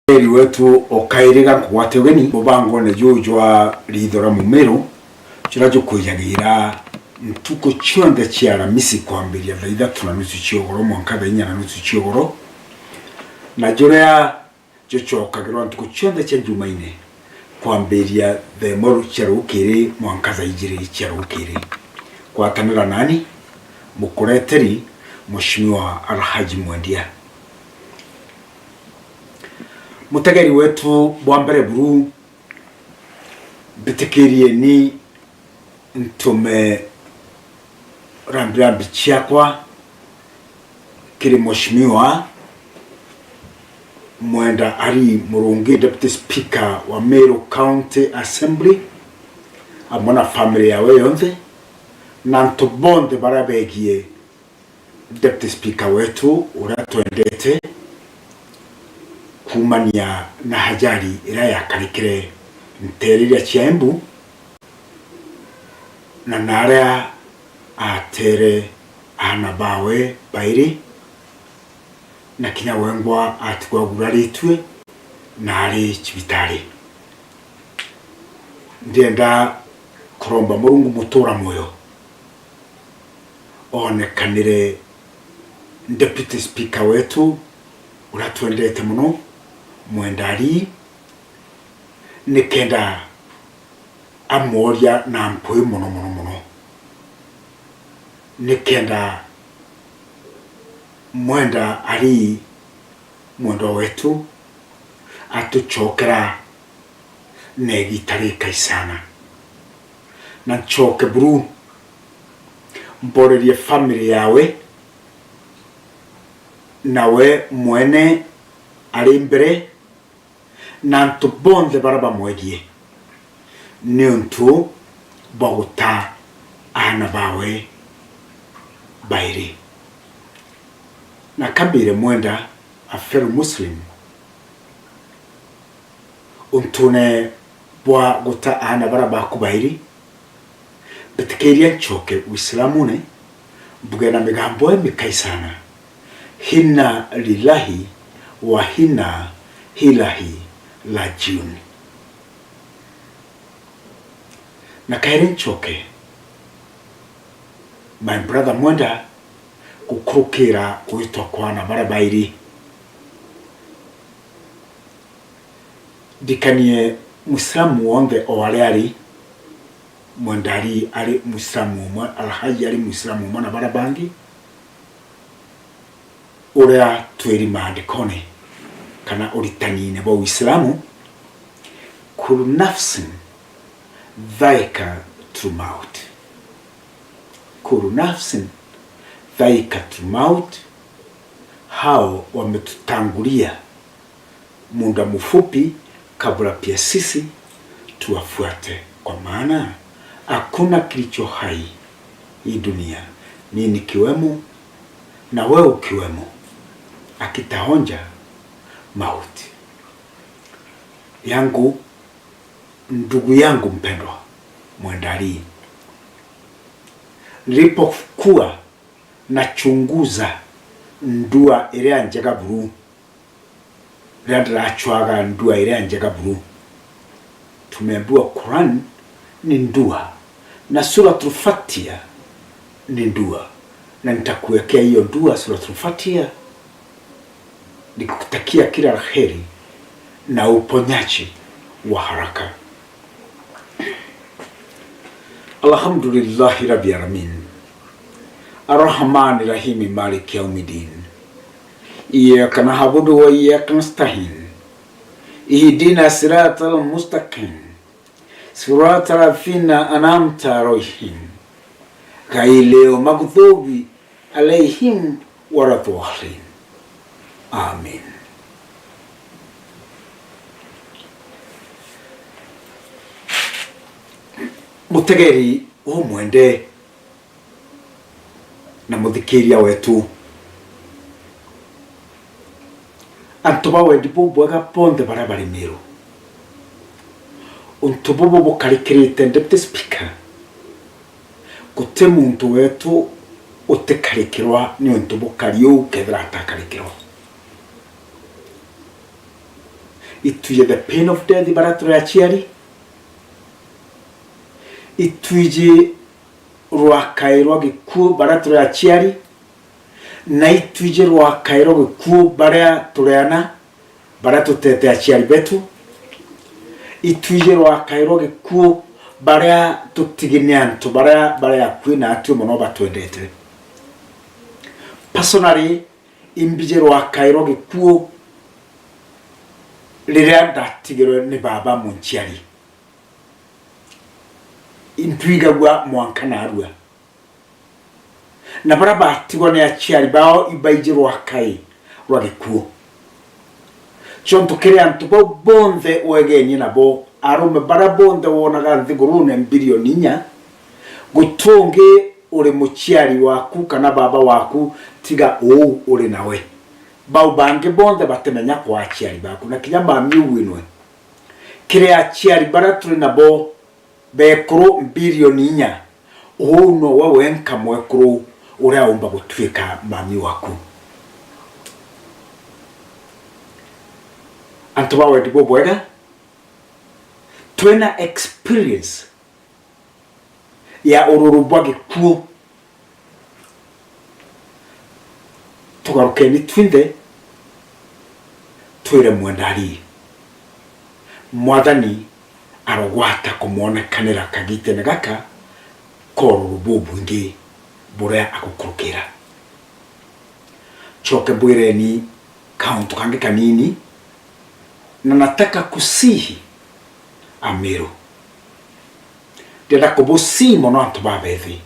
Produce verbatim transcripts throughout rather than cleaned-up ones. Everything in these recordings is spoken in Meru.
Eri wetu o kairi ga nkugwate ugeni mubangone juu jwa Riitho ria Mumiru, juria jukwijagira ntuku cionthe cia Aramisi kwambiria thaa ithatu na nusu cia ugoro mwanka thaa inya na nusu cia ugoro, na juria jucokagirwa ntuku cionthe cia Njumaine kwambiria thaa imwe cia rukiri mwanka thaa ijiri cia rukiri. Gwatanira nani, mukureteri, Mheshimiwa Alhaji Mwendia. Mutegeri wetu, bwa mbere buru, mbitikirieni ntume rambirambi ciakwa kiri Mheshimiwa Mwenda Ali Murungi, Deputy Speaker wa Meru County Assembly, amwe na family yawe yonthe, na antu bonthe baria begie Deputy Speaker wetu uria twendete kuumania na ajali iria yakarikire nteere iria cia Embu, na naria atere aana bawe bairi, na kinya wengwa atigwa aguraritue na ari cibitari. Ndienda kuromba Murungu mutura mwoyo onekanire Deputy Speaker wetu uria twendete mono, Mwenda Ali, nikenda amworia na mpwi mono mono mono, nikenda Mwenda Ali, mwendwa wetu, atucokera na igita rikai sana. Na ncoke buru mborerie family yawe, nawe mwene ari mbere, na antu bonthe baria bamwegie niuntu bwa guta aana bawe bairi. Na kambire Mwenda, a fellow Muslim, untune bwa guta aana baria baku bairi, mbitikiria ncoke Uislamune, mbuge na migambo imikai sana: Inna lillahi wa inna ilaihi rajiun. Na kairi ncoke, my brother Mwenda, gukurukira gwitwa kwa aana baria bairi. Ndikanie Muislamu wonthe o aria ari, Mwenda Ali ari Muislamu umwe, Alhaji ari Muislamu umwe na baria bangi, uria twiri maandikone kana uritanine bwa Uislamu, kullu nafsin dhaikatul maut. Kullu nafsin dhaikatul maut, hao wametutangulia muda mfupi kabla pia sisi tuwafuate, kwa maana hakuna kilicho hai hii dunia, mimi nikiwemo na wewe ukiwemo, akitaonja mauti. Yangu, ndugu yangu mpendwa, Mwenda Ali, nilipokuwa nachunguza ndua iria njega buru, riria ndiracwaga ndua iria njega buru, tumeambiwa Quran ni ndua na Suratul Fatiha ni ndua, na nitakuwekea hiyo ndua, Suratul Fatiha, nikutakia kila la heri na uponyaji wa haraka. Alhamdulillahi Rabbil Alamin. Arrahmani Rahimi, Maliki Yaumiddin. Iyyaka na'budu wa iyyaka nasta'in. Ihdina siratal mustaqim. Siratal ladhina an'amta alaihim. Ghairil maghdubi alaihim waladdallin. Amin. Mutegeri umwende na muthikiria wetu, antu ba wendi bubwega bonthe baria bari Meru, untu bubu bukarikirite, Deputy Speaker, guti muntu wetu utikarikirwa ni untu bukari uu kethira atakarikirwa. Itwiji the pain of death baria turi aciari. Itwiji rwa kairi rwa gikuu baria turi aciari. Na itwiji rwa kairi rwa gikuu baria turi ana, baria tutete aciari betu. Itwiji rwa kairi rwa gikuu baria tutigi ni antu baria bari akui na atwi mono batwendete. Personally, imbiji rwa kairi rwa gikuu riria ndatigirwe ni baba munciari. Intwigagua mwanka narua. Na baria batigwa ni aciari bao ibaiji rwa kairi rwa gikuu. Ciontu kiri antu bau bonthe wegenie nabo, arume baria bonthe wonaga nthigurune mbirioni inya, guti ungi uri muciari waku kana baba waku tiga uu uri nawe. Bau bangi bonthe batimenya kwa aciari baku, na kinya mami uu inwe. Kiri aciari baria turi nabo, bekuru mbirioni inya, uu nowe wenka mwekuru uria umba gutwika mami waku. Antu ba wendi bubwega, twina experience ya ururu bwa gikuu. Tugarukeni twinthe, twire mwendari, Mwathani arogwata kumwonekanira kagitene gaka ka ururu bubwingi buria agukurukira. Coke mbwireni kauntu kangi kanini, na nataka kusihi Amiru. Ndienda kubusihi mono antu ba Bethi.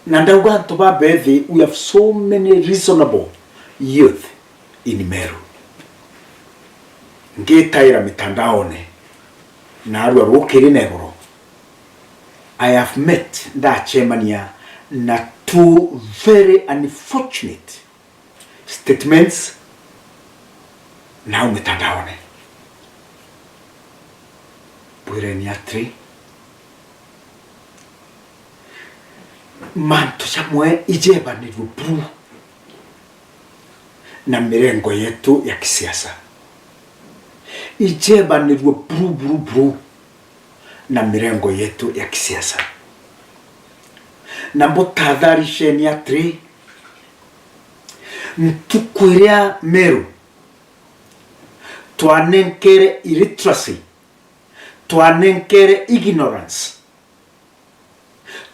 Na ndauga antu ba Bethi, we have so many reasonable youth in Meru. Ngitaira mitandaone, narua rukiri na igoro, I have met, ndacemania na two very unfortunate statements nau mitandaone. Bwireni atiri, mantu jamwe ijebanirue buru na mirengo yetu ya kisiasa. Ijebanirue buru, buru, buru na mirengo yetu ya kisiasa. Na mbuthathariceni atiri, ntuku iria Meru twanenkere illiteracy, twanenkere ignorance,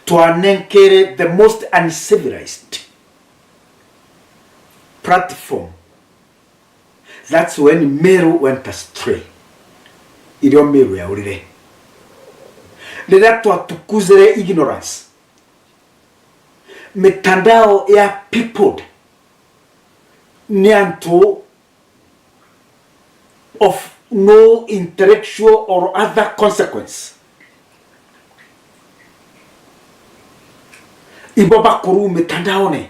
twanenkere the most uncivilized platform, that's when Meru went astray. Irio Meru yaurire. Riria twatukuzire ignorance, mitandao ya peopled ni antu of no intellectual or other consequence. Ibo bakuru mitandaone,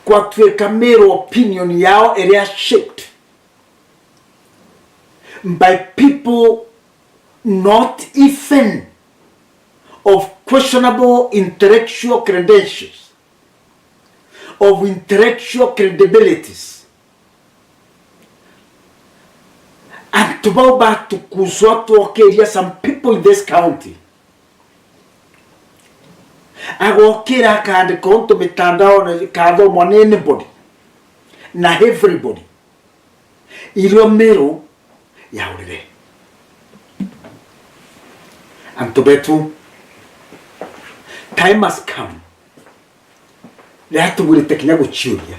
gwatuika mere opinion yao iria shaped by people not even of questionable intellectual credentials, of intellectual credibilities. Antu bau batukuswa twokiria some people in this county. Agokira akandika untu mitandaone kathomwa ni anybody na everybody. Irio Meru yaurire. Antu betu, time has come riria tubwirite kinya guciuria,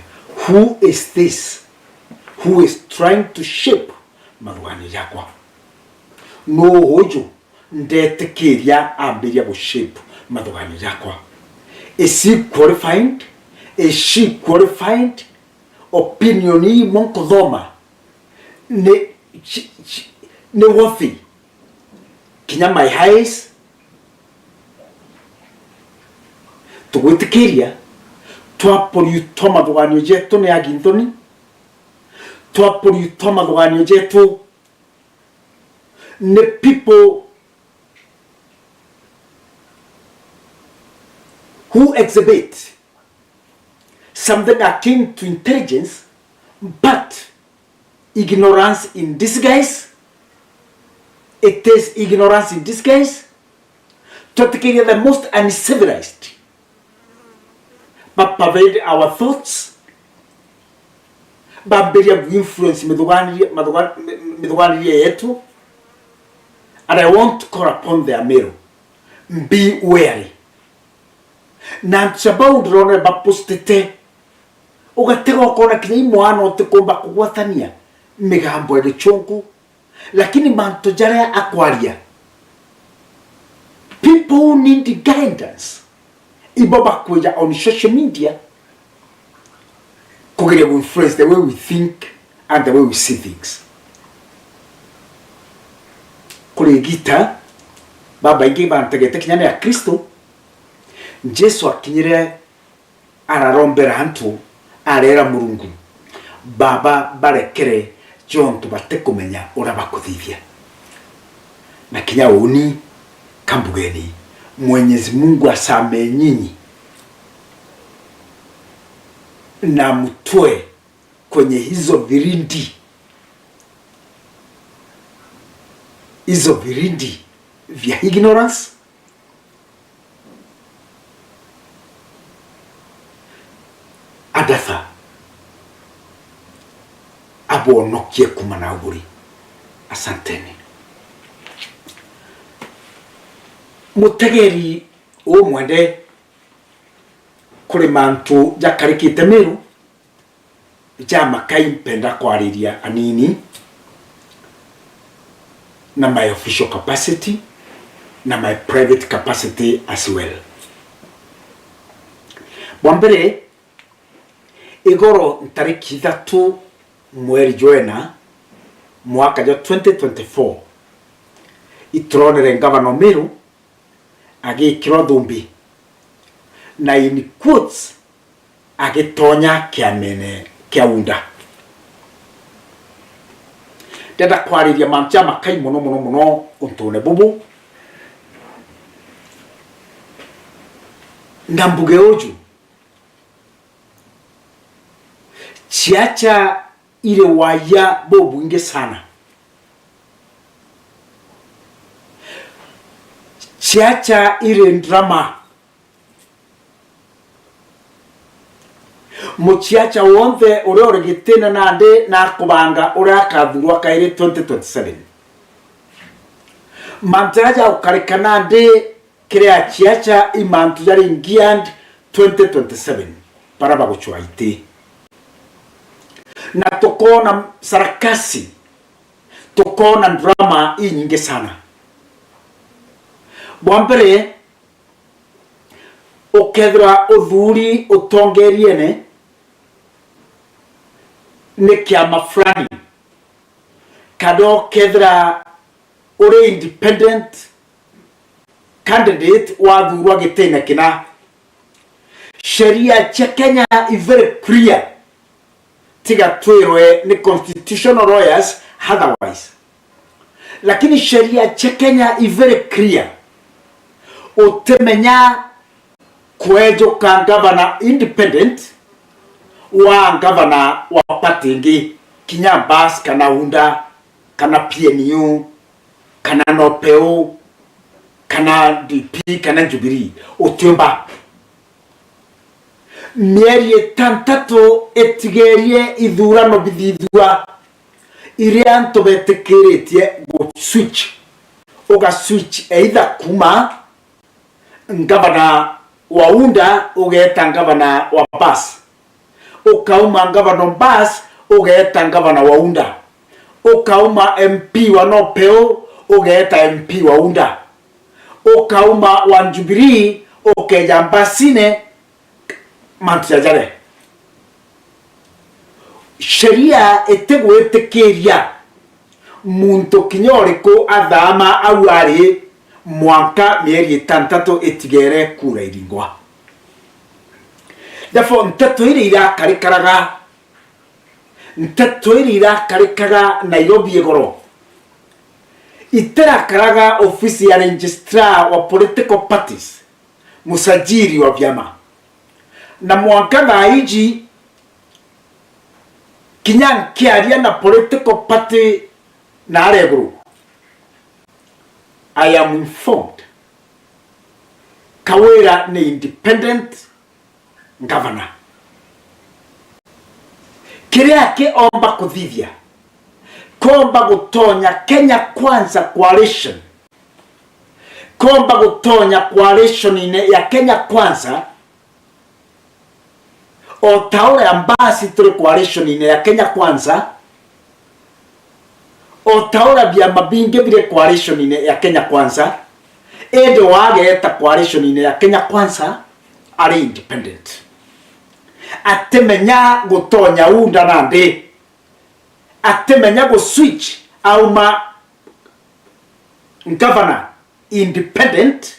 who is this who is trying to shape mathuganio jakwa? Nuu uju ndetikiria ambiria gushape mathuganio jakwa? Is he qualified? Is she qualified? Opinion ii imwe nkuthoma ni, ni worthy kinya my eyes? Tugwitikiria twapollutwa mathuganio jetu ni aginthoni, twapollutwa mathuganio jetu ni people who exhibit something akin to intelligence But ignorance in disguise. It is ignorance in disguise. Twetikiria the most uncivilized ba pervade our thoughts, bambiria gu influence mithuganirie, mathuga-, mi-, mithuganirie yetu. And I want to call upon the Ameru, be wary. Na antu ja bau ndironere bapostete, ugatega ukona kinya i mwana utikumba kugwatania migambo ya gichungu, lakini mantu jaria akwaria, people who need guidance, ibo bakwija on social media kugeria gu influence the way we think and the way we see things. Kuri igita, babaingi bantegete kinya ni Akristo, Jesu akinyire ararombera antu, areera Murungu, "Baba, barekere, jontu batikumenya uria bakuthithia." Na kinya uuni kambugeni, "Mwenyezi Mungu asamehe nyinyi na mtoe kwenye hizo virindi, hizo virindi vya ignorance." Adatha abwonokie kuuma na uburi. Asanteni. Mutegeri umwende kuri mantu jakarikite Meru, ja makai mpenda kwariria anini na my official capacity na my private capacity as well. Bwa mbere, igoro ntariki ithatu mweri jwa ena mwaka jwa twenty twenty-four, ituronere ngavana o Meru agikirwa thumbi na in quotes agitonya kiamene kia UDA. Ndenda kwariria mantu ja makai mono mono mono untune bubu. Na mbuge uju, ciaca iri waya bubwingi sana. Ciaca iri drama. Muciaca wonthe uria uri gitine nandi nakubanga uria akathurwa kairi twenty twenty-seven. Mantu jaria jaukarika nandi kiri aciaca i mantu jari ngiand twenty twenty-seven, baria bagucwa iti. Na tukoona sarakasi, tukoona drama inyingi sana. Bwa mbere, ukethira uthuri utongeriene ni kiama fulani, kana ukethira uri independent candidate wathurwa gitine kina, sheria cia Kenya i very clear. Tiga twirwe ni constitutional lawyers otherwise. Lakini sheria cia Kenya i very clear. Utimenya kwejuka ngavana independent wa ngavana wa party ingi, kinya Mbas kana UDA kana P N U kana NOPEU kana D P kana Jubilee. Utiumba. Mieri itantatu itigerie ithurano bithithua, iria antu betikiritie gu switch, uga switch either kuuma ngavana wa UDA ugeeta ngavana wa Mbas, ukauma ngavana Mbas ugeeta ngavana wa UDA, ukauma M P wa NOPEU ugeeta M P wa UDA, ukauma wa Jubilee ukeja Mbasine, mantu jajaria. Sheria itigwitikiria muntu kinya uriku athaama au ari mwanka mieri itantatu itigere kura iringwa. Therefore, nteto iria irakarikaraga, nteto iria irakarikaga Nairobi igoro, itirakaraga ofisi ya registrar wa political parties, musajili wa vyama. Na mwanka thaa iji, Kinya nkiaria na political party na aria iguru, I am informed Kawira ni independent governor. Kiria kiomba kuthithia, komba gutonya Kenya Kwanza Coalition, komba gutonya coalition-ine ya Kenya Kwanza, o ta uria mbasi turi coalition-ine ya Kenya Kwanza, o ta uria biama bingi biri coalition-ine ya Kenya Kwanza, indi wageeta coalition-ine ya Kenya Kwanza ari independent. Atimenya gutonya UDA nandi, atimenya gu switch auma governor independent,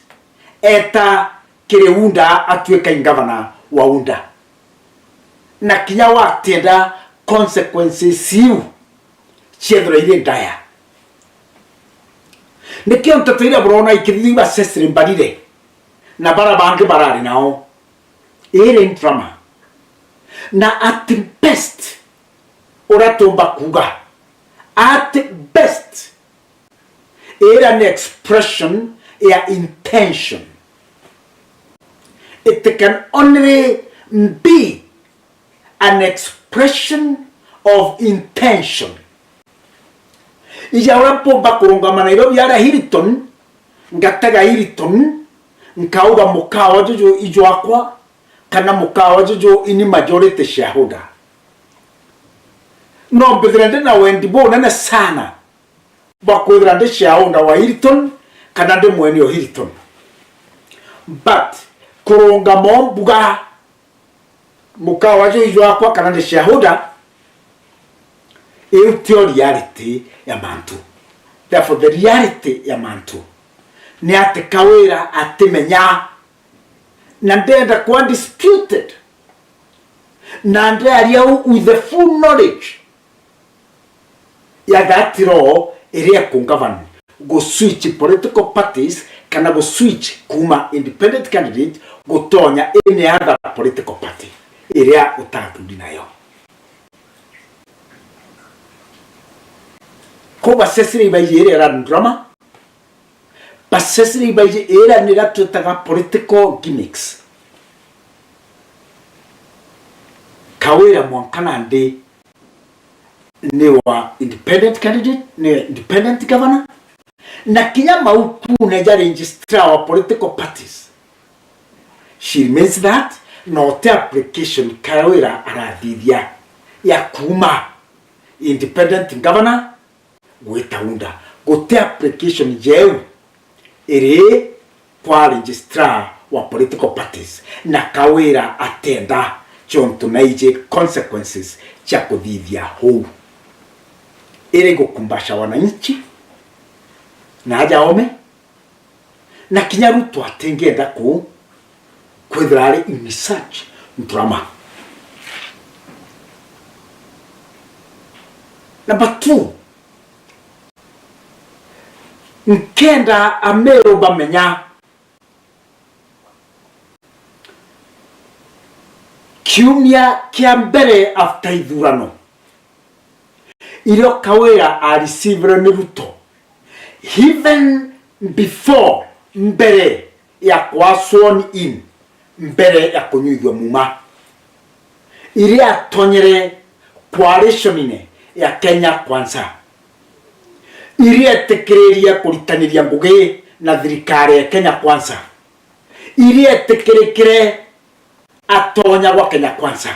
eta kiri UDA, atuika i governor wa UDA. Na kinya watienda, consequences iu ciethirwa iri ndaya. Nikio nteto iria burona ikithithua iba Cecily Mbarire na bara bangi barari nao, iri drama. Na at best, uria tumba kuuga, at best, ira ni expression ya intention. It can only be an expression of intention. Ija uria mpumba kurungama Nairobi aria Hilton, ngatega Hilton, nkauga mukawa juju ijwakwa, kana mukawa juju ini majority shareholder. No mbithire ndi na wendi bunene sana bwa kwithira ndi shareholder wa Hilton, kana ndi mwene o Hilton. But kurungama o mbuga mukawa juu ijwakwa kana ndi shareholder, iu tio reality ya mantu. Therefore, the reality ya mantu ni ati Kawira atimenya, na ndenda kwa disputed, na ndiaria u with the full knowledge ya that law iria iku govern gu switch political parties, kana gu switch kuma independent candidate gutonya any other political party iria utathuri nayo. Kuba Cecily Mbarire iria irarundurama, ba Cecily Mbarire iria niria twitaga political gimmicks. Kawira mwanka nandi ni wa independent candidate, ni independent governor. Na kinya maukune ja registrar wa political parties, she remains that, na uti application Kawira arathithia ya kuma independent governor gwita UDA. Guti application jeu iri kwa registrar wa political parties, na Kawira atenda, jontu naiji consequences cia kuthithia uu. Iri gukumbasha wananchi na aja ome, na kinya Ruto atingienda ku kwithira ari in such drama. Number two, nkenda Ameru bamenya, kiumia kia mbere after ithurano, irio Kawira a receive-re ni Ruto, even before, mbere ya kwa sworn in, mbere ya kunyuithua muma, iria atonyere coalition-ine ya Kenya Kwanza, iria etikiririe kuritaniria ngugi na thirikari ya Kenya Kwanza, iria etikirikire atonya gwa Kenya Kwanza.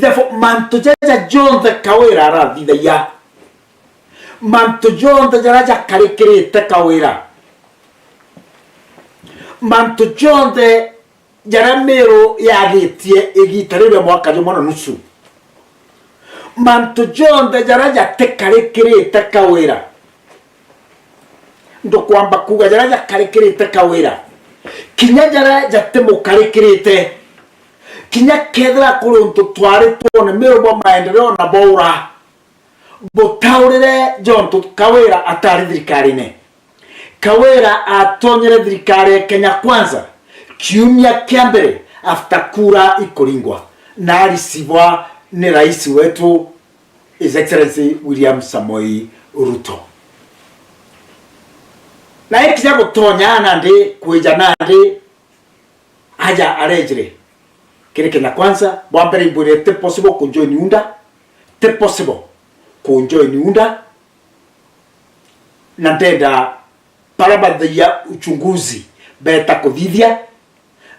Therefore, mantu jaja jonthe Kawira arathithagia, mantu jonthe jaria jakarikirite Kawira, mantu jonthe jaria Meru yagitie igita riu ria mwaka jumwe na nusu, mantu jonthe jaria jatikarikirite Kawira, ndukwamba kuuga jaria jakarikirite Kawira, kinya jaria jatimukarikirite, kinya kethira kuri untu twari twone Meru bwa maendeleo na bwaura, butaurire jontu Kawira atari thirikarine. Kawira atonyere thirikari ya Kenya Kwanza kiumia kia mbere after kura ikuringwa, na arisivwa ni rais wetu, His Excellency William Samoei Ruto. Na ikinya gutonya nandi, kwija nandi, aja arejire kiri Kenya Kwanza, bwa mbere imbwire ti possible ku join UDA, ti possible ku join UDA, na ndenda bara bathagia uchunguzi beta kuthithia,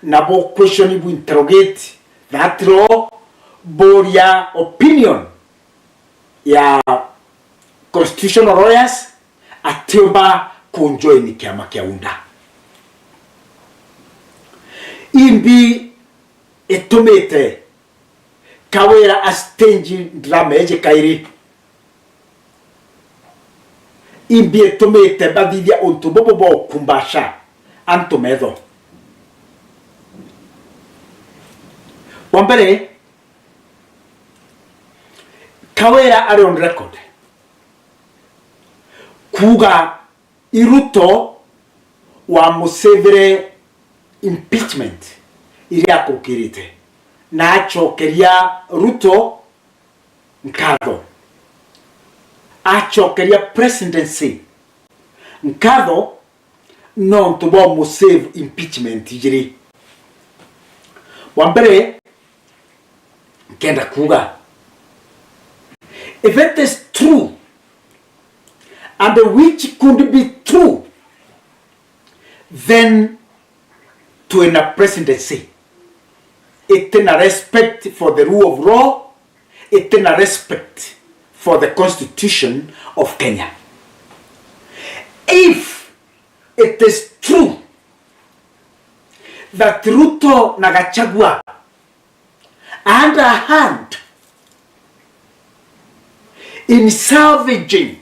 na bo question bu interrogate that law, boria opinion ya constitutional lawyers, atiumba ku join kiama kia UDA. Imbi itumite Kawira a stage drama iji kairi? Imbi itumite bathithia untu bubu bwa ukumbasha antu metho? Wa mbere, Kawira ari on record kuuga i Ruto wamusavire impeachment iria akurukirite, na acokeria Ruto nkatho, acokeria presidency nkatho nontu bwa musave impeachment ijiri. Wa mbere, nkenda kuuga, if it is true, and which could be true, then twina presidency itina respect for the rule of law, itina respect for the constitution of Kenya. If it is true that Ruto na Gachagua had a hand in salvaging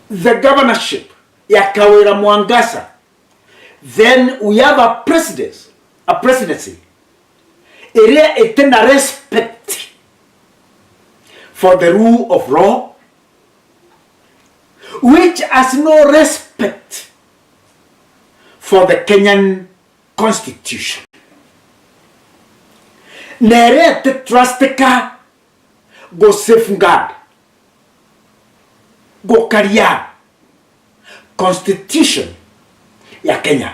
the governorship ya Kawira Mwangaza, then we have a president, a presidency iria itina respect for the rule of law, which has no respect for the Kenyan constitution, na iria ititrustika gu safeguard, gukaria constitution ya Kenya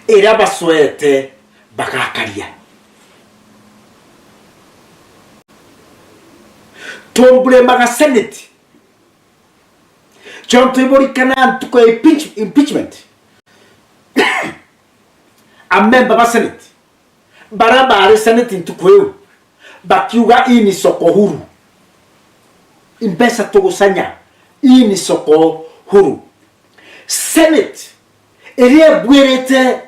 iria bacwete bagakaria. Tumbulemaga Senate, jontu iburikana ntuku ya impeach-, impeachment, amemba ba Senate baria baari Senate ntuku iu bakiuga, "Hii ni soko huru, imbeca tugucanya, hii ni soko huru." Senate iria ibwirite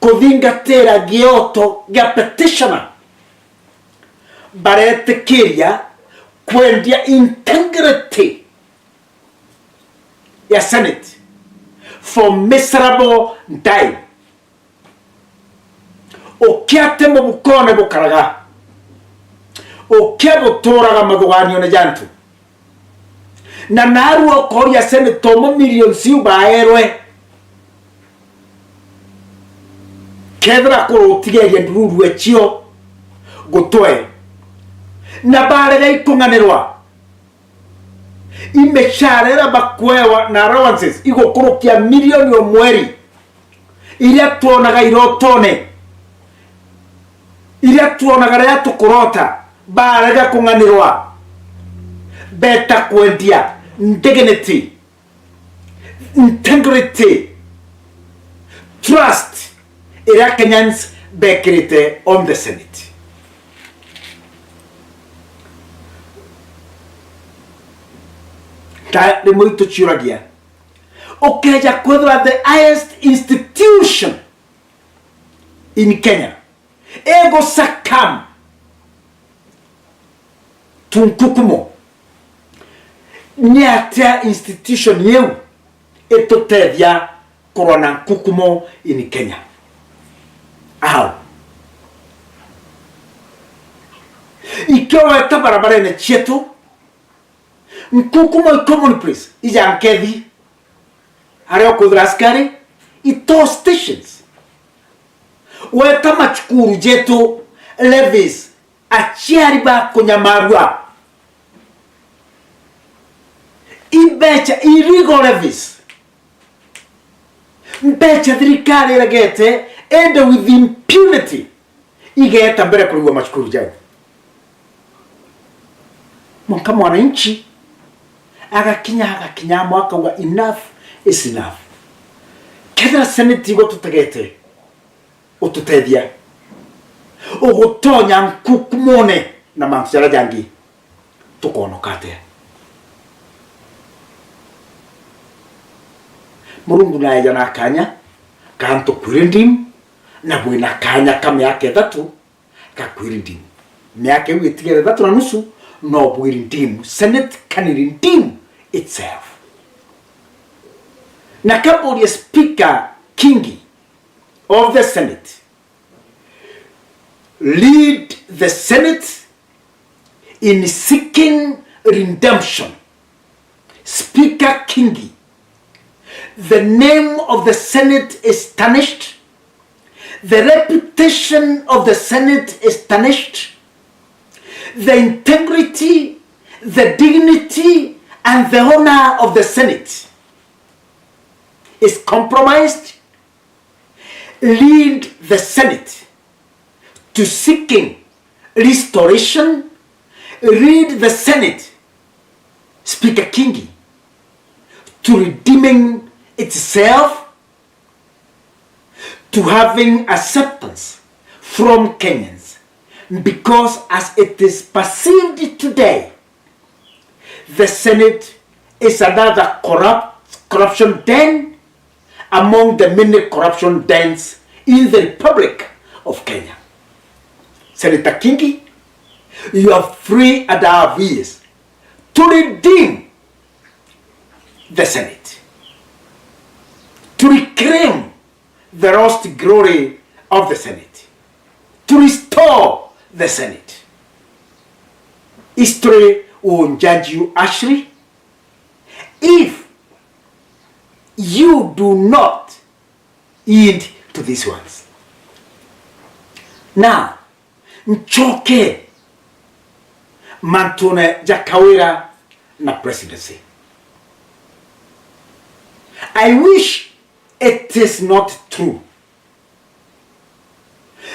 kuthingatira gioto gia petitioner, baretikiria kwendia integrity ya Senate for miserable dime. Ukia ti mubukone bukaraga, ukia buturaga mathuganione ja antu. Na narua ukoria senator umwe million ciu baerwe, kethira kurutigeria ndururu ecio gutwe, na barega ikung'anirwa, imishara iria bakwewa na allowances igukurukia milioni o mweri, iria twonaga irotone, iria twonaga riria tukurota, barega kung'anirwa, beta kwendia dignity, integrity, trust iria Kenyans bekirite on the Senate. Ta rimwe ituciuragia, ukeja kwethira the highest institution in Kenya igu succumb to nkukumo, ni atia institution iu itutethia kurwa na nkukumo in Kenya? How? Ikio weta barabarene cietu, nkukumo i common place, ija nkethi, aria ukuthira askari, i toll stations. Weta macukuru jetu, levies, aciari ba kunyamarua. Imbeca, illegal levies. Mbeca thirikari iregete, ende with impunity, igeeta mbere kurigwa macukuru jau. Mwanka mwananchi agakinya, agakinya amwe akauga, "Enough is enough." Kethira Senate igo tutegete ututethia, ugutonya nkukumone na mantu jaria jangi, tukonoka atia? Murungu naeja na kanya ka antu kwirindimu, na bwina kanya ka miaka ithatu ka kwirindimu. Miaka iu itigere ithatu na nusu, no bwirindimu. Senate can redeem itself. Na kamburie Speaker Kingi of the Senate, lead the Senate in seeking redemption. Speaker Kingi, the name of the Senate is tarnished, the reputation of the Senate is tarnished, the integrity, the dignity, and the honor of the Senate is compromised. Lead the Senate to seeking restoration. Lead the Senate, Speaker Kingi, to redeeming itself, to having acceptance from Kenyans, because as it is perceived today, the Senate is another corrupt, corruption den among the many corruption dens in the Republic of Kenya. Senator Kingi, you have three and a half years to redeem the Senate, to reclaim the lost glory of the Senate, to restore the Senate. History will judge you harshly if you do not heed to these ones. Now, nchoke mantune ja Kawira na presidency. I wish it is not true.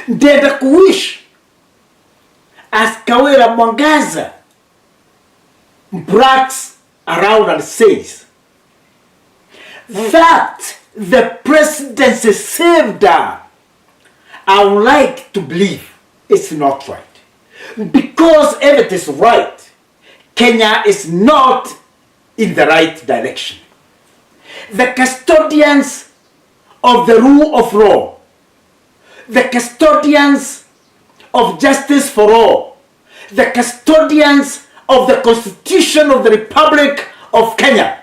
Ndenda ku wish as Kawira Mwangaza brags around and says that the presidency saved her, I would like to believe it's not right. Because if it is right, Kenya is not in the right direction. The custodians of the rule of law, the custodians of justice for all, the custodians of the Constitution of the Republic of Kenya,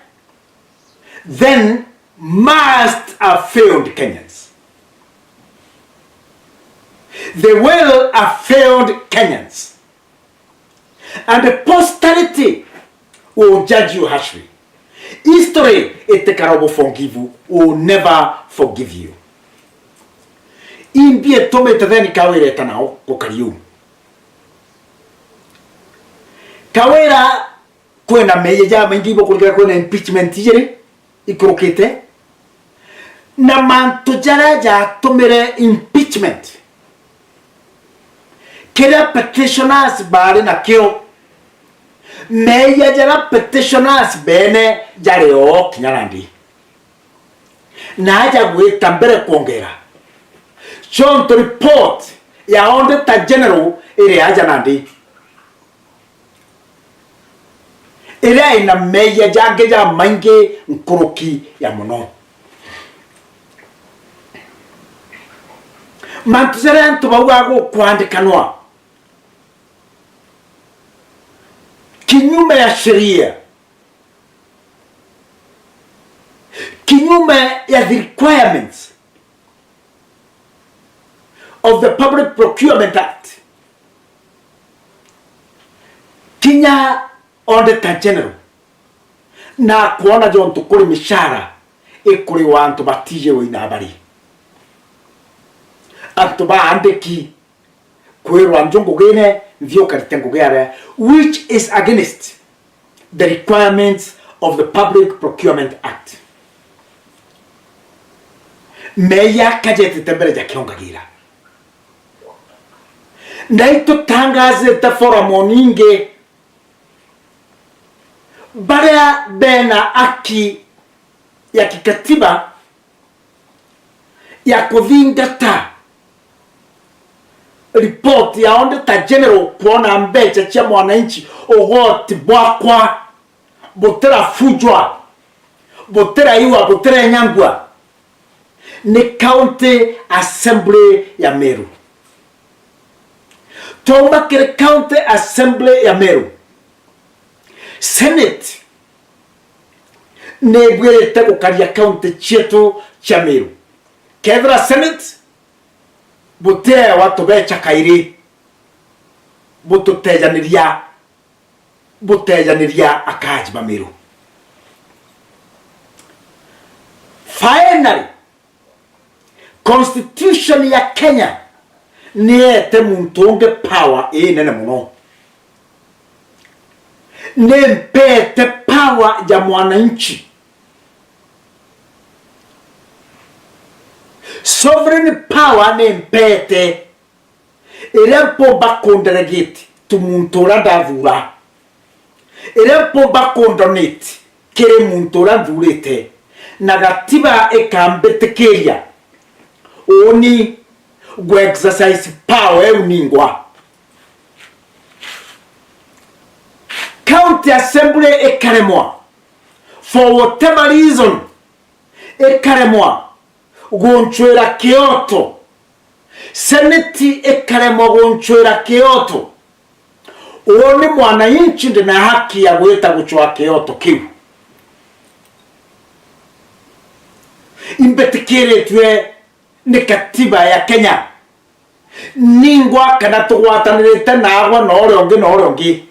then must have failed Kenyans. They will have failed Kenyans. And posterity will judge you harshly. History itikara guforgive, will never forgive you. Imbi itumite then Kawira eta nao gukari uu. Kawira kwina meeyia jamaingi ibo kurikira kwina impeachment ijiri ikurukite, na mantu jaria jatumire impeachment, kiria petitioners baari nakio, meeyia jaria petitioners beene jari oo kinya nandi. Na aja gwita mbere kwongera, chonto report ya Auditor General iri aja nandi, iria ina meeyia jangi jamaingi nkuruki ya mono. Mantu jaria antu bau agukwandikanwa kinyume ya sheria, kinyume ya the requirements of the Public Procurement Act, kinya Auditor General na kwona jontu kuri mishara ikuriwa antu batijirwe inabari, antu baandiki kwirwa nju ngugine, nthi ukarite ngugi aria, which is against the requirements of the Public Procurement Act. Meya kajetete mbere ja kiongagira. Na itutangazite forum ningi baria bena haki ya kikatiba ya kuthingata report ya Auditor General kwona mbecha cia mwananchi, ugoti bwakwa butirabujwa, butiraiwa, butirenyangwa ni County Assembly ya Meru. Twauma kiri County Assembly ya Meru, Senate nibwirite gukaria county cietu cia Meru. Kethira Senate butiewa tubecha kairi, bututejaniria, butejaniria akaji ba Meru. Finally, Constitution ya Kenya niete muntu ungi power inene muno. Nimpete power ya mwananchi. Sovereign power nimpete iria mpumba kundelegate to muntu uria ndathura, iria mpumba kundonate kiri muntu uria nthurite, na gatiba ikambitikiria uni gu exercise power iu ningwa. County Assembly ikaremwa, for whatever reason, ikaremwa guncwira kioto, Seneti ikaremwa guncwira kioto, uu ni mwananchi ndina haki ya gwita gucwa kioto kiu. Imbitikiritue ni katiba ya Kenya. Ningwa kana tugwatanirite naagwa na uria ungi na uria ungi,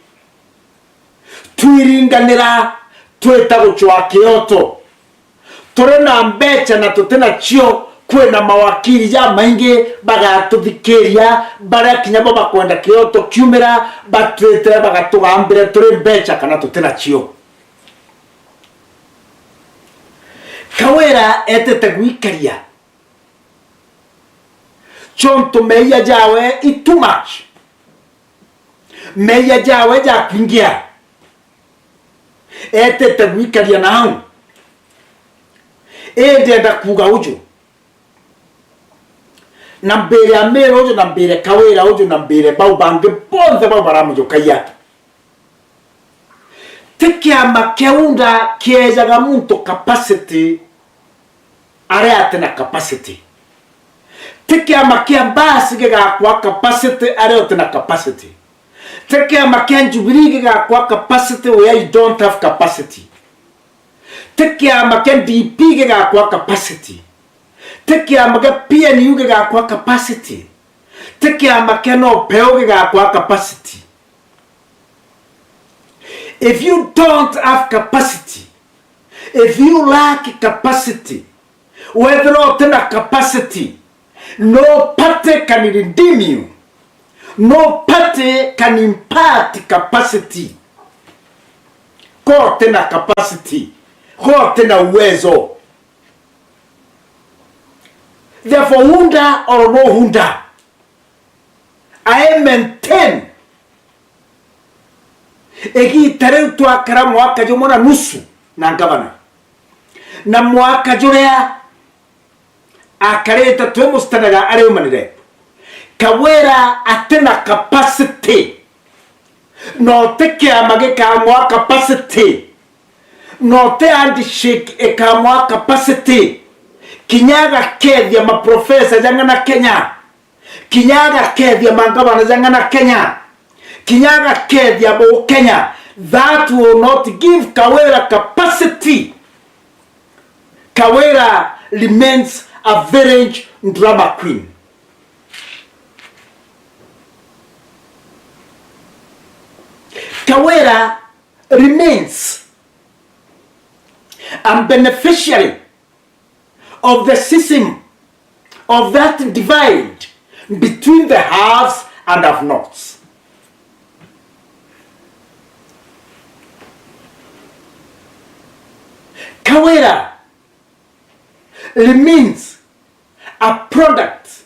twiringanira twita gucwa kioto. Turi na mbecha na tuti nacio, kwina mawakiri jamaingi bagatuthikiria, baria kinya bo bakwenda kioto kiumira, batwitire bagatugambire turi mbecha kana tuti nacio. Kawira etite gwikaria, chontu meeyia jawe i too much. Meeyia jawe jakwingia. Etite gwikaria nau. Indi enda kuuga uju, na mbire Amiru uju, na mbire Kawira uju, na mbire bau bangi bonthe bau baramujukagia. Ti kiama kia UDA kiejaga muntu capacity aria ati na capacity. Ti kiama kia Mbasi gigakwa capacity aria uti na capacity. Ti kiama kia Jubilee gigakwa capacity where you don't have capacity. Ti kiama kia D P gigakwa capacity. Ti kiama kia P N U gigakwa capacity. Ti kiama kia Nopeu gigakwa capacity. If you don't have capacity, if you lack capacity, wethira uti na capacity, no party can redeem you. No party can impart capacity. Ko uti na capacity, ko uti na uwezo. Therefore, UDA or no UDA, I maintain, igiita riu twakara mwaka jumwe na nusu na ngavana, na mwaka juria akarite twi mustanega ariumanire, Kawira ati na capacity. No ti kiama gikamwa capacity. No ti handshake ikamwa capacity. Kinya agakethia maprofesa jang'ana Kenya. Kinya agakethia mangavana jang'ana Kenya. Kinya agakethia Mukenya. That will not give Kawira capacity. Kawira remains a village drama queen. Kawira remains a beneficiary of the system of that divide between the haves and have nots. Kawira remains a product,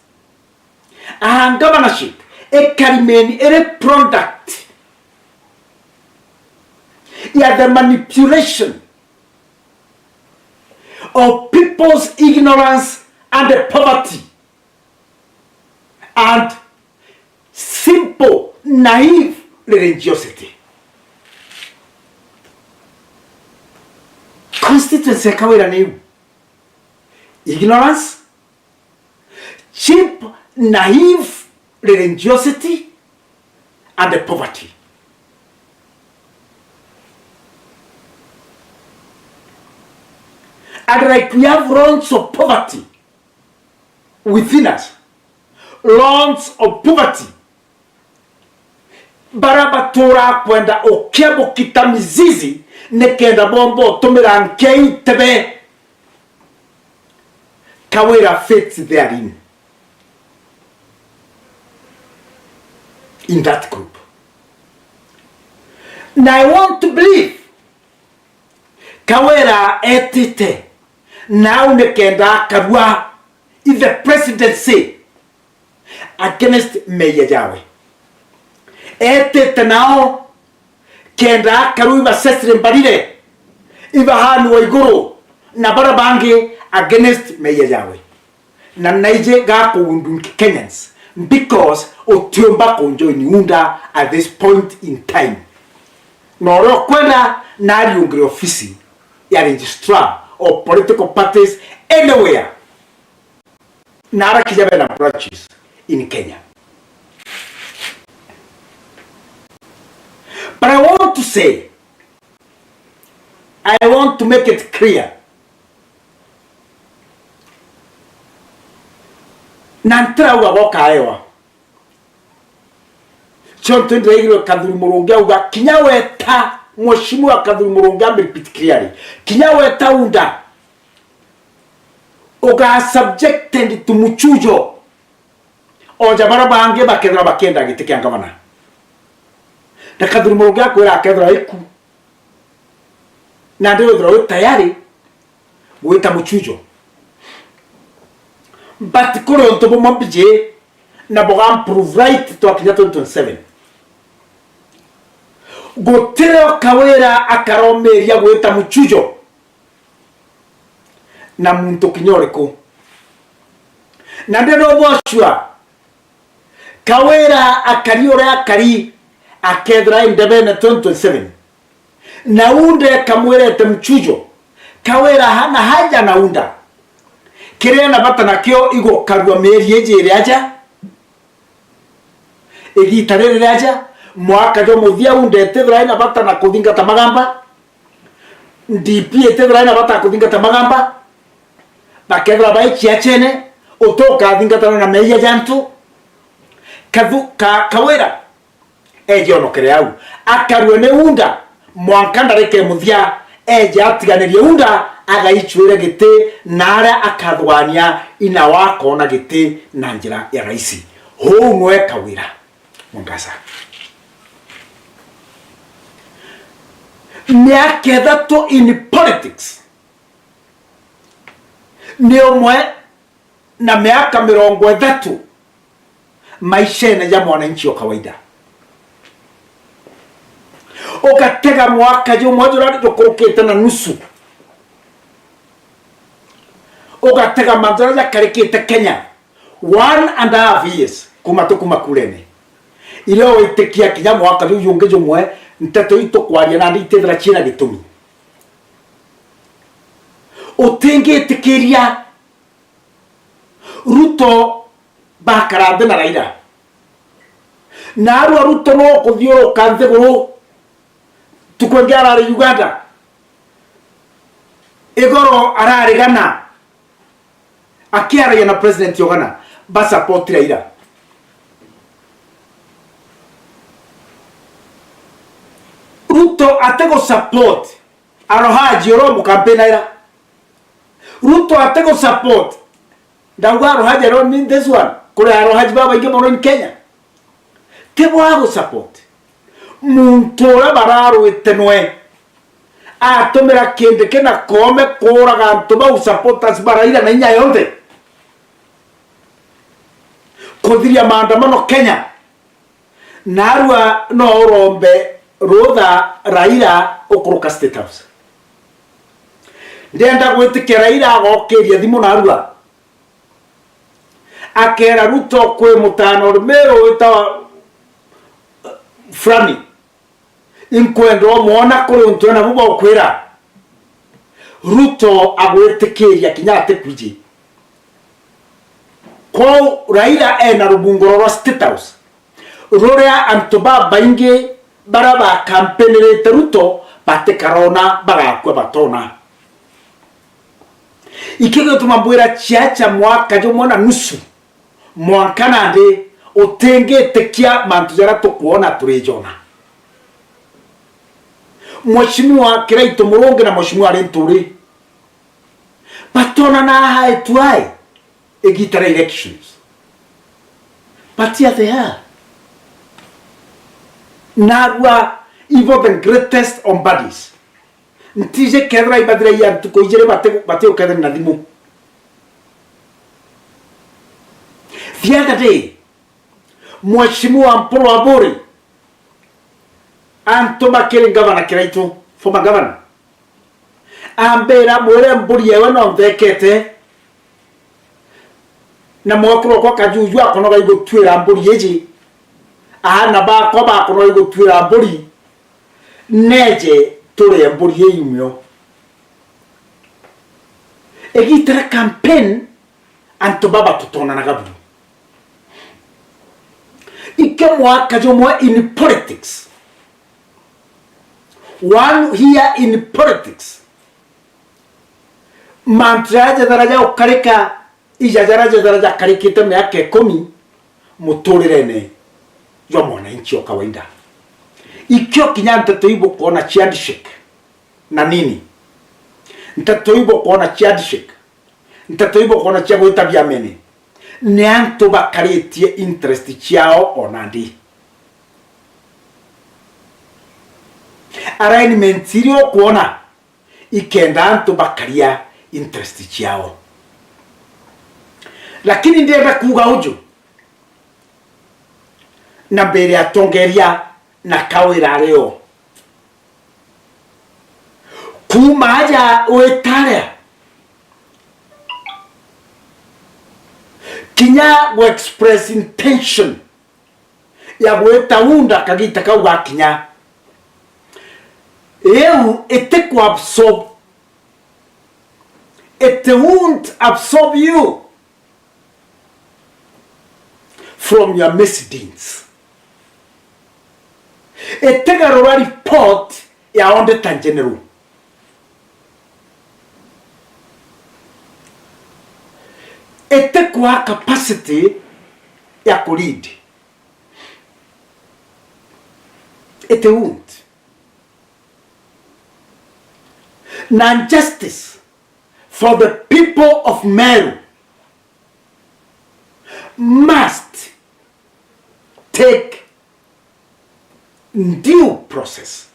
a governorship ikarimeni iri product ya the manipulation of people's ignorance and poverty and simple naive religiosity. Constituency ya Kawira ni iu. Ignorance, cheap, naive religiosity, and poverty. And like we have lots of poverty within us, lots of poverty, bara batura kwenda ukia bukita mizizi nikenda bomba utumira nkei tebe. Kawira fits therein, in that group. Na I want to believe Kawira etite nau nikenda akarua in the presidency against meeyia jawe. Etite nao kenda akarua iba Cecily Mbarire, iba Anne Waiguru, na bara bangi against meeyia jawe. Na naiji gakuundunki Kenyans, because utiumba kujoin UDA at this point in time. Na uria ukwenda nariungire ofisi ya registrar of political parties anywhere. Na ara kinya bena branches in Kenya. But I want to say, I want to make it clear, na ntirauga gokaewa. Ciontu ndiraigirwe Kathuri Murungi auga, kinya weta, Mheshimiwa Kathuri Murungi ame repeat clearly, kinya weta UDA, uga subjected to muchujo. Oja bara bangi bakethira bakienda giti kia ngavana. Na Kathuri Murungi akwira akethira iku. Na ndi withira wi tayari gwita muchujo. But kuri untu bumwe mbiji na buga prove right twakinya twenty twenty-seven. Gutiri o Kawira akaromiria gwita muchujo na muntu kinya uriku. Na ndi no bwacua Kawira akari uria akari akethira i ndebene twenty twenty-seven. Na UDA ikamwirete mchujo. Kawira hana haja na UDA. Kiria ena bata nakio igukarua mieri iji iri aja. Igita riri riaja, mwaka jwa muthia UDA itithira ina bata na kuthingata magamba, D P itithira ina bata na kuthingata magamba, bakethira bai ciachene, utukathingatana na meeyia ja antu. Kathu-, ka-, Kawira eje onokere au, akarue ni UDA, mwanka ndarika e muthia, eje atiganirie UDA, agaichuire giti, na aria akathugania ina wakona giti na njira ya raisi. Huu nwe Kawira Mwangaza. Miaka ithatu in politics ni umwe na miaka mirongo ithatu maishene ja mwananchi o kawaida. Ugatega mwaka jumwe juria jukurukite na nusu. Ugatega mantu jaria jakarikite Kenya. One and a half years kuma tukuma kurene. Irio witikia kinya mwaka juu jungi jumwe, nteto itu kwaria nandi itithira ciina gitumi. Utingitikiria Ruto bakara nthi na Raila. Naarua Ruto no kuthiuruka nthiguru. Tuku ingi arari Uganda. Igoro arari Ghana. Akiaragia na President o Ghana, ba support Raila. Ruto atigu support Arohaji uria umukampeni ira. Ruto atigu support. Ndauga Arohaji alone mean this one. Kuri Arohaji babaingi mono in Kenya. Ti bwa gu support muntu uria bararwite nwe atumira Kindiki na Koome kuuraga antu bau, supporters ba Raila na inya yonthe, kuthiria maandamano Kenya. Narua no urombe rutha Raila ukuruka State House. Ndienda gwitikia Raila agokiria thimu narua. Akera Ruto kwi mutano Rumeru witawa fulani. Inkwenda umwona kuri untu ena bu baukwira. Ruto agwitikiria kinya atikwiji. Kwou Raila ena rubunguro rwa State House ruria antu babaingi baria bakampinirite Ruto batikarona, bagakua batona. Ikio gituma mbwira ciaca mwaka jumwe na nusu, mwanka nandi utingitikia mantu jaria tukwona turijona. Mheshimiwa Kiraitu Murungi na Mheshimiwa Linturi batonana eye to eye igita ria elections. But here they are. Narua ibo the greatest of buddies. Ntiji kethira ibathiragia ntuku ijiri bati-, batiukethira na thimu. The other day, Mheshimiwa Mpuru Aburi antuma kiri Gavana Kiraitu, former governor, ambira, "Mwire mburi yewe no nthekete." Na mwekuru okwa Kajuju akonoga igutwira mburi iji, aana bakwa bakonoga igutwira mburi, neje turie mburi ii imwe. Igita ria campaign, antu baba tutonanaga buru. Ikio mwaka jumwe in politics. One year in politics. Mantu jaria jethera jaukarika, ija jaria jethera jakarikite miaka ikumi muturirene jwa mwananchi o kawaida. Ikio kinya nteto ibukwona cia handshake na nini. Nteto ibukwona cia handshake, nteto ibukwona cia gwita biamene, ni antu bakaritie interest ciao o nandi. Arraignment iria ukwona ikenda antu bakaria interest ciao. Lakini ndienda kuuga uju na mbere ya atongeria na kawira ario. Kuuma aja witaria kinya gu express intention ya gwita unda kagita kau gakinya. Iu itiku absorb, it won't absorb you from your misdeeds. Itigarura report ya Auditor General. Itikwa capacity ya ku lead. It won't. Na justice for the people of Meru must take due process.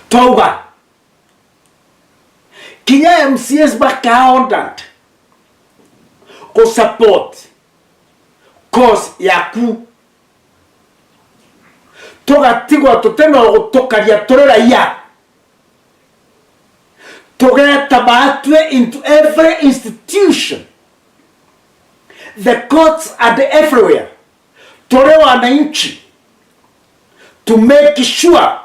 Twauga kinya M C As baka ordered ku support cause yaku, tugatigwa tutina gutukaria turi raia. Tugeta batwi into every institution, the courts and everywhere, turi wananchi, to make sure,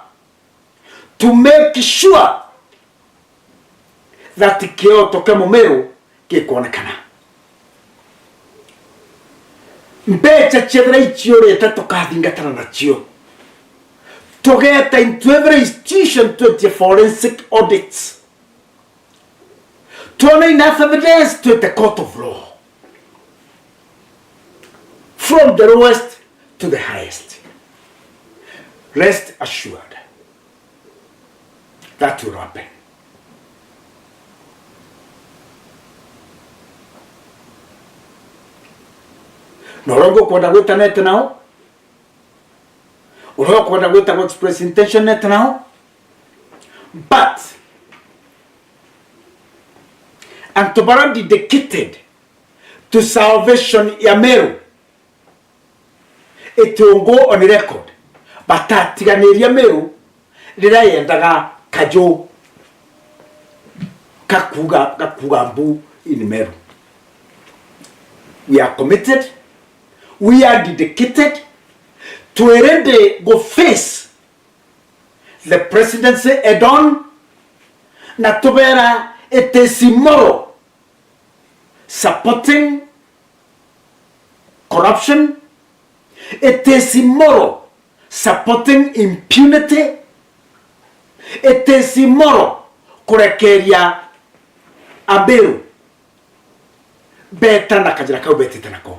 to make sure that kioto kia Mumiru gikwonekana. Mbeca ciethira iciurite tukathingatana nacio. Tugeta into every institution twenty forensic audits. Twona enough evidence twenty court of law. From the lowest to the highest. Rest assured. That will happen. Na uria ungi ukwenda gwita nete nao, uria ukwenda gwita ku express intention nete nao, but antu bara dedicated to salvation ya Meru, it will go on record, batatiganiria Meru riria yendaga kaju gakuuga, gakuuga mbu in Meru. We are committed, we are dedicated, twi ready go face the presidency head on, na tubera it is immoral supporting corruption, it is immoral supporting impunity, it is immoral kurekeria Ameru beta na kajira kau betite nako.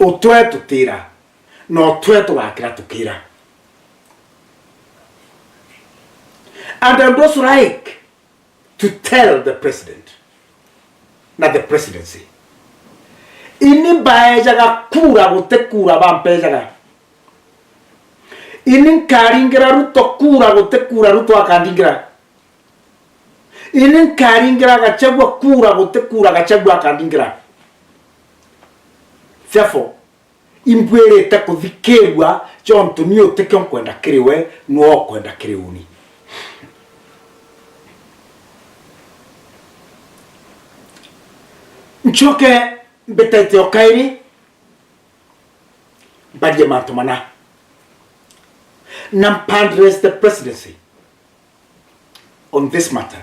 Utwe tutira, na utwe tugakira tukira. And I would also like to tell the president na the presidency, ini mbaejaga kura guti kura bampejaga. Ini nkaringira Ruto kura guti kura Ruto akandingira. Ini nkaringira Gachagua kura guti kura Gachagua akandingira. Therefore, imbwirite kuthikirua jontu ni utikio nkwenda kiri we, nwe ukwenda kiri uni. Ncoke mbitaite o kairi, mbarie mantu mana, na mpa address the presidency on this matter.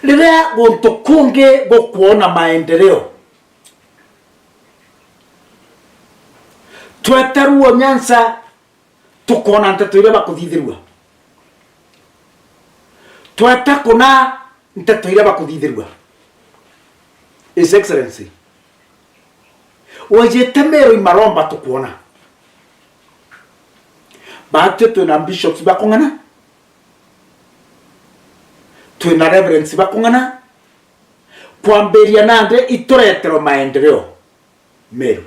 Riria guntu kungi gukwona maendeleo, tweta Luo Nyanza, tukoona nteto iria bakuthithirua. Tweta kuna nteto iria bakuthithirua. His Excellency, wejete Meru i maromba tukwona. Batwi twina bishops bakung'ana, twina reverends bakung'ana, kwambiria nandi itureterwe maendeleo Meru.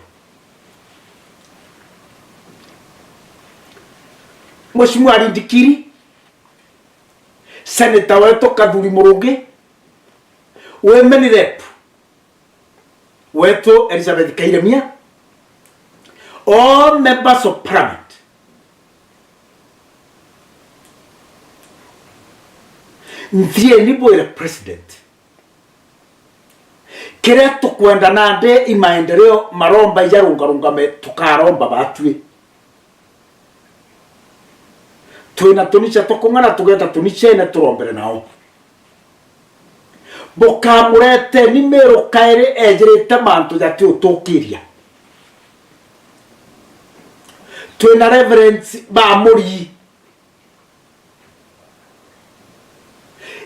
Mheshimiwa Rindikiri, Senator wetu Kathuri Murungi, Women Rep wetu Elizabeth Kairemia, all members of parliament, nthieni bwire president, kiria tukwenda nandi i maendeleo maromba ijarungarungame, tukaromba batwi. Twina tunicha twa kung'ana, tugeta tunicene turombere nao. Bukamureteni Meru kairi ejirite mantu jati utukiria. Twina reverends ba Murii.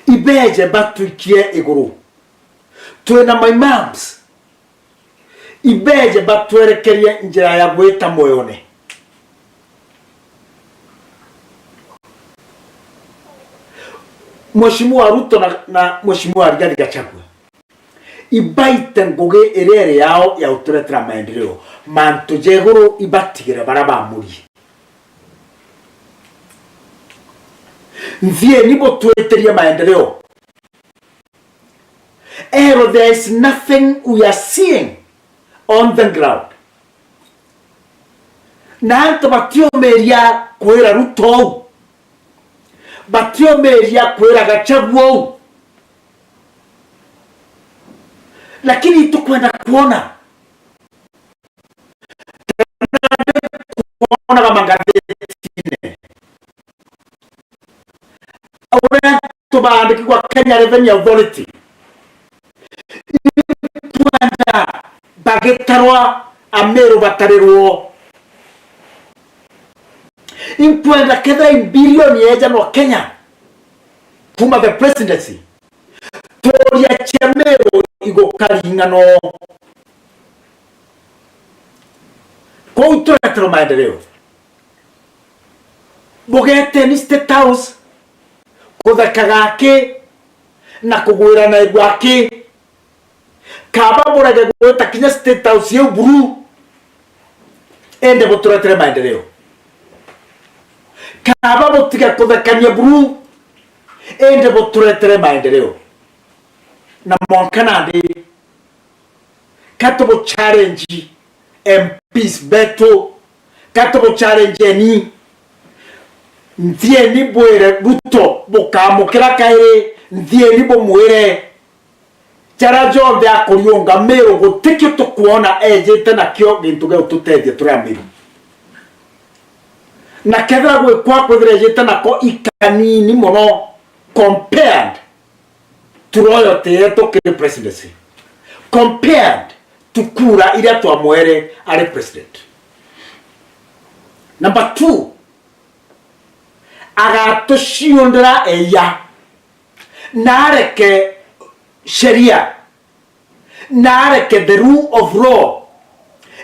Ibeje batwikie iguru. Twina ma imams. Ibeje batwerekerie njira ya gwita mwoyone. Mheshimiwa Ruto na, na Mheshimiwa Rigathi Gachagua, ibaite ngugi iria iri yao ya uturetera maendeleo. Mantu ja iguru ibatigire bara ba Murii. Nthieni butwitirie maendeleo. Ero, there is nothing we are seeing on the ground. Na antu batiumiria kwira Ruto uu. Batiumiria kwira Gachagua uu. Lakini itukwenda kwona, kwonaga mangathitine uria antu baandikigwa Kenya Revenue Authority, ikwenda bagitarwa Ameru batarirwo. Inkwenda kethira i bilioni ejanwa Kenya kuma the presidency, turia cia Meru igukaring'anwo. Kwou tureterwe maendeleo. Bugeteni State House, kutheka gaki na kugwirana gwaki. Kaba burege gwita kinya State House iu buru, indi buturetere maendeleo. Kaba butige kuthekania buru, indi buturetere maendeleo. Na mwanka nandi, ka tubu challenge M Ps betu, ka tubu challenge eni, nthieni bwire Ruto bukamukira kairi, nthieni bumwire, jaria jonthe akuriunga Miru, gutikio tukwona ejite nakio gintu gia gututethia turi a Miru. Na kethira gwikwa kwithira ejite nako ikanini mono compared to loyalty yetu kiri presidency, compared to kura iria twamwere ari president. Number two, agatuciundira eya, na areke sheria, na areke the rule of law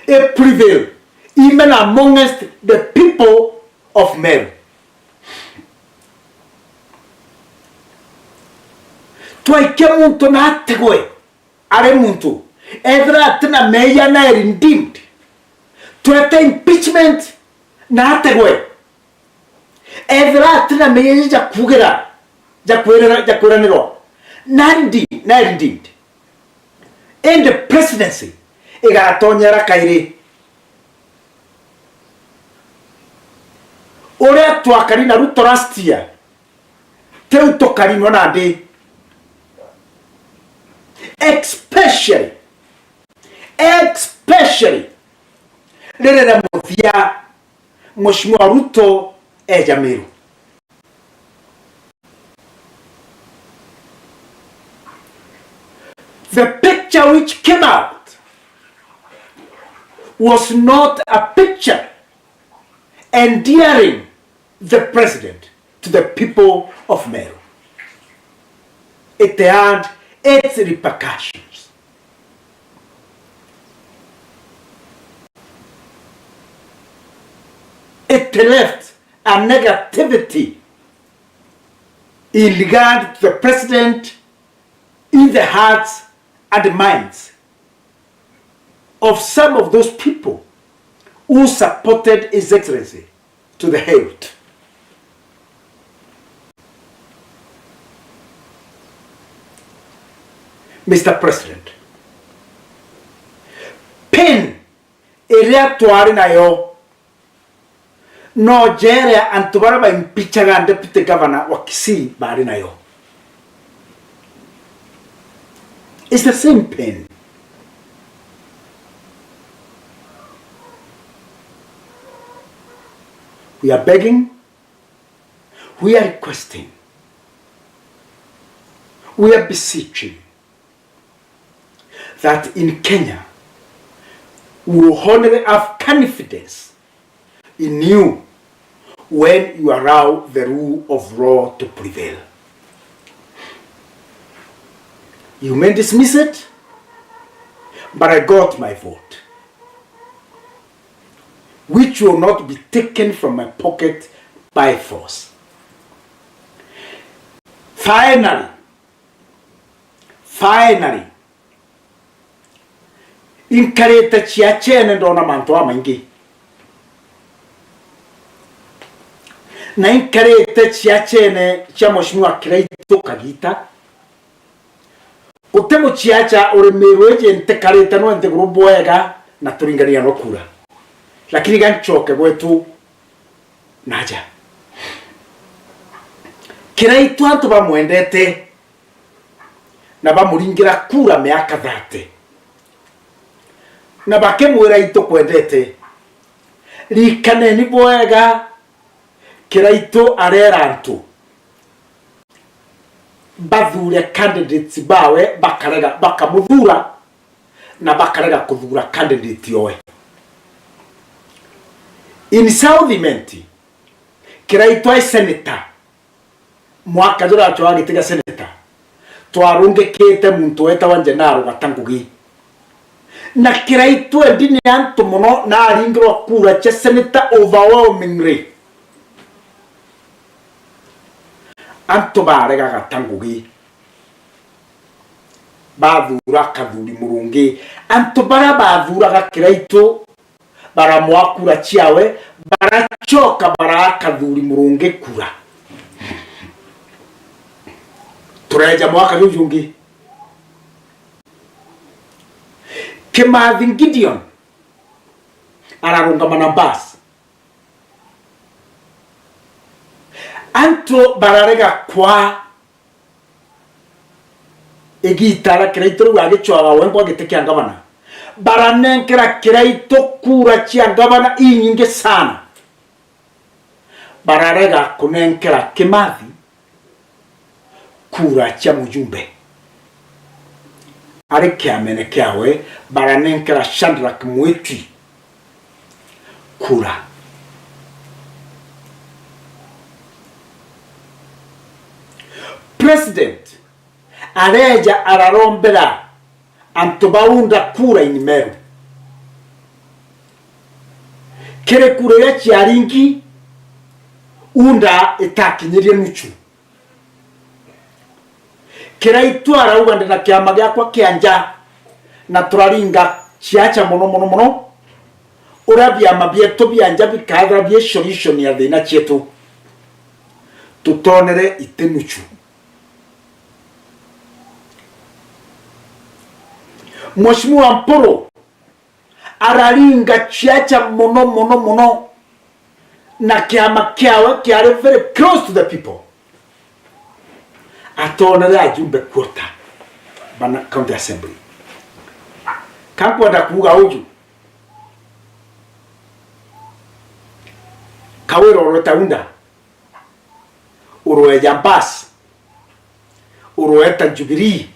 i prevail even amongst the people of Meru. Twaikia muntu na ategwe ari muntu, ethira atina meeyia na redeemed, twete impeachment na ategwe. Ethira atina meeyia ja kuugira, ja kwirira, ja kwiranirwa, na redeem-, na redeemed. Indi presidency igatonyera kairi. Uria twakari na Ruto last year, tiu tukari no nandi. Especially, especially, rirere muthia, Mheshimiwa Ruto eja Meru. The picture which came out was not a picture endearing the president to the people of Meru. It had its repercussions. It left a negativity in regard to the president in the hearts and minds of some of those people who supported His Excellency to the hilt. Mister President, pain iria twari nayo no ja iria antu baria baimpichaga deputy governor wa Kisii bari nayo. It's the same pain. We are begging, we are requesting, we are beseeching that in Kenya, we will only have confidence in you when you allow the rule of law to prevail. You may dismiss it, but I got my vote, which will not be taken from my pocket by force. Finally, finally, inkarite ciachene ndona mantu jamaingi. Na inkarite ciachene cia Mheshimiwa Kiraitu Kagita. Guti muciacha uri Miru iji ntikarite no nthiguru bwega na turingania no kura. Lakini ga nchoke gwetu naja. Kiraitu antu bamwendete na bamuringira kura miaka thirty. Na bakimwira, "Itukwendete." Rikaneni bwega, Kiraitu arera antu bathure candidates bawe, bakarega, bakamuthura na bakarega kuthura candidate owe. In South Imenti, Kiraitu ai senator, mwaka juria acwaga giti gia senator, twarungikite muntu wetagwa Gennaro Gata Ngugi. Na Kiraitu endi ni antu mono, na aringirwa kura cia senator overwhelmingly. Antu baregaga ta ngugi, bathuura Kathuri Murungi. Antu baria bathuuraga Kiraitu baramwaa kura ciawe, baracoka baraa Kathuri Murungi kura. Tureeja mwaka juu jungi, Kimathi Gideon ararungama na Mbas. Antu bararega kwaa igiita ria Kiraitu riu agicwaga wengwa giti kia ngavana. Baranenkera Kiraitu kura cia ngavana inyingi sana. Bararega kunenkera Kimathi kura cia mujumbe. Ari kiamene kiawe, baranenkera Shadrack Mwiti kura. President areeja ararombera antu ba UDA kura in Meru. Kiri kura iria ciaringi, UDA itakinyirie nuchu. Kiraitu arauga, "Ndi na kiama giakwa kia nja, na turaringa ciaca mono, mono, mono. Uria biama bietu bia nja bikathira bi solution ya thina cietu, tutonere iti nuchu." Mheshimiwa Mpuru araringa ciaca mono, mono, mono, na kiama kiawe kiari very close to the people. Atonere ajumbe quarter bana county assembly. Ka nkwenda kuuga uju, Kawira urweta UDA, urweta Mbas, urweta Jubilee,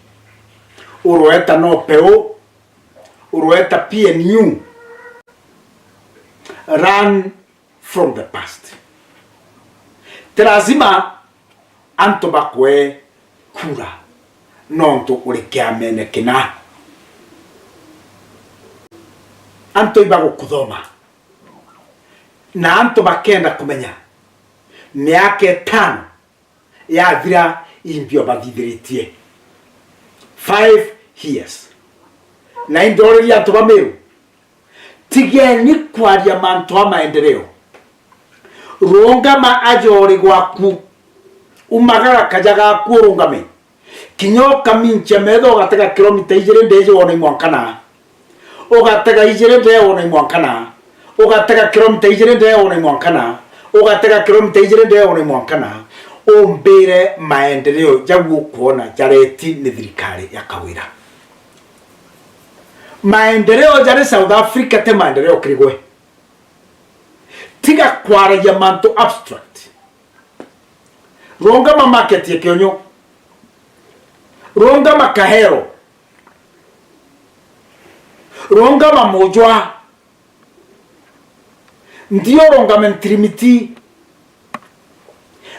urweta NOPEU, urweta P N U. Run from the past. Ti lazima antu bakwe kura nontu uri kiamene kina. Antu ibagukuthoma, na antu bakenda kumenya miaka itano yathira, imbio bathithiritie five years. Na indoreria antu ba Meru, tigeni kwaria mantu a maendeleo. Rungama aja uri gwaku, umagara kaja gaku urungame. Kinya ukaminchia metho, ugatega kilomita ijiri ndee wona imwankana. Ugatega ijiri ndee wona imwankana. Ugatega kilomita ijiri ndee wona imwankana. Ugatega kilomita ijiri ndee wona imwankana. Umbire maendeleo jau ukwona jareti ni thirikari ya Kawira. Maendeleo jari South Africa ti maendeleo kiri gwe. Tiga kwaragia mantu abstract. Rungama market ya Kionyo. Rungama Kahero. Rungama Mujwa. Nthi urungame Ntirimiti.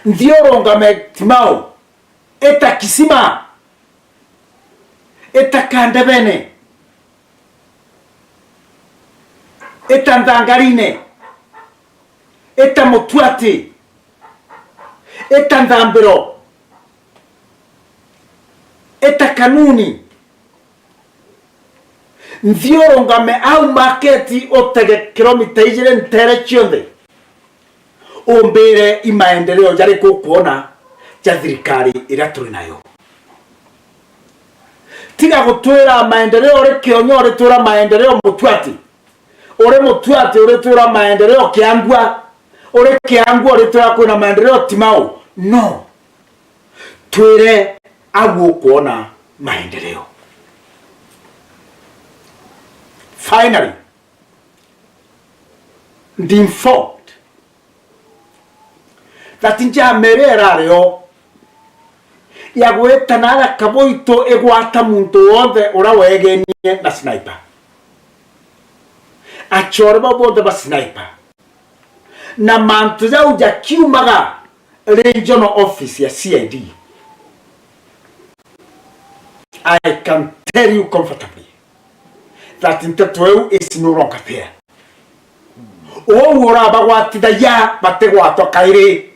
Nthi urungame Timau. Ita Kisima. Ita Kandebene. Ita Nthangarine. Ita Mutuati. Ita Nthambiro. Ita Kanuni. Nthi urungame au market, utege kilomita ijiri ntere cionthe. Umbire i maendeleo jariku ukwona ja thirikari iria turi nayo? Tiga gutwira maendeleo uri Kionyo, uritwira maendeleo Mutuati. Uri Mutuati, uritwira maendeleo Kiangua. Uri Kiangua, uritwira kwina maendeleo Timau. No. Twire au ukwona maendeleo. Finally, ndi informed that njama iria irari o ya gwitana araka boitu igwata muntu wonthe uria wegenie na sniper. Achore bau bonthe ba sniper. Na mantu jau jakiumaga regional office ya C I D, I can tell you comfortably that nteto iu is no longer there. Uu urabagwatithagia batigwatwa kairi.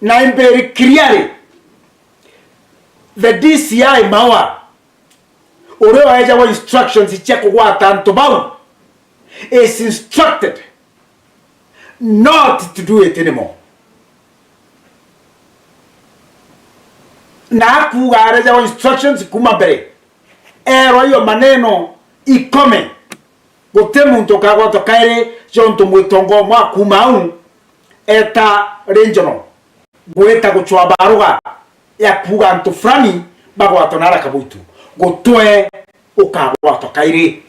Na imbiri clearly, the D C I Maua, uria waejagwa instructions cia kugwata antu bau, is instructed not to do it anymore. Na akuuga arejagwa instructions kuma mbere, erwa iyo maneno ikome, guti muntu ukagwatwa kairi, jontu mwitongo umwe akuuma au eta regional gwita gucwa baruga ya kuuga antu fulani bagwatwa na ara kabuitu, gutwe ukagwatwa kairi.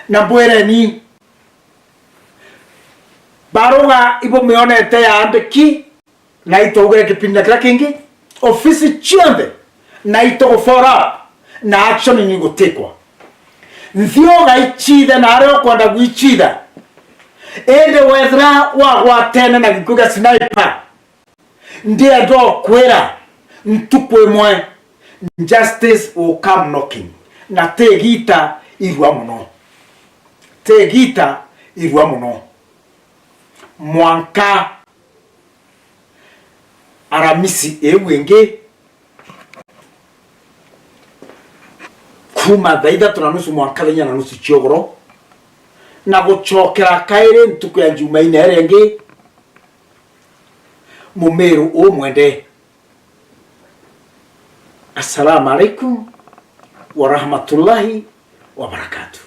Na mbwireni, baruga ibumionete yaandiki, na itwaugire kipindi na kiria kingi, ofisi cionthe na itugu follow up na action ni gutikwa. Nthiuga icithe na aria ukwenda gwicitha, indi wethira wagwatene na gikuo gia sniper, ndienda ukwira, ntuku imwe justice will come knocking, na ti igita irua muno, ti igita irua muno. Mwanka Aramisi iu ingi, kuuma thaa ithatu na nusu mwanka thaa inya na nusu cia ugoro, na gucokera kairi ntuku ya Jumaine iria ingi, Mumiru umwende. Assalamu alaikum warahmatullahi wabarakatuh.